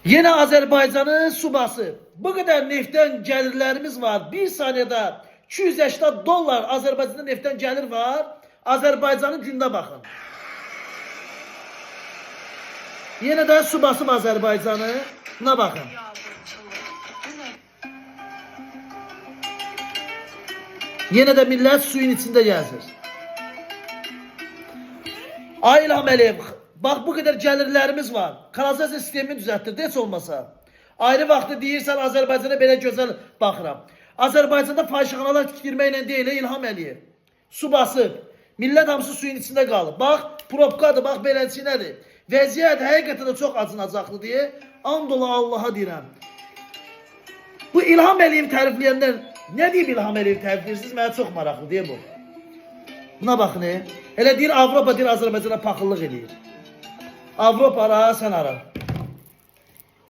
Yenə Azərbaycanı su basıb. Bu qədər neftdən gəlirlərimiz var. Bir saniyədə 280 dollar Azərbaycanda neftdən gəlir var. Azərbaycanın gününə baxın. Yenə də su basıb Azərbaycanı. Buna baxın. Yenə də millət suyun içində gəzir. Ay İlham Əliyev, bax bu qədər gəlirlərimiz var. Kanalizasiya sistemini düzəltdirdi heç olmasa. Ayrı vaxtı deyirsən Azərbaycana belə gözəl baxıram. Azərbaycanda fahişəxanalar tikdirməklə deyil İlham Əliyev. Su basıb. Millət hamısı suyun içində qalıb. Bax, probkadır, bax beləçi nədir. Vəziyyət həqiqətən də çox acınacaqlı deyə and ola Allaha deyirəm. Bu İlham Əliyev tərifləyənlər nə deyib İlham Əliyev tərifləyirsiniz? Mənə çox maraqlı deyə bu. Buna baxın. Elə deyir Avropa deyir Azərbaycana paxıllıq eləyir. Avropa ara, sən ara.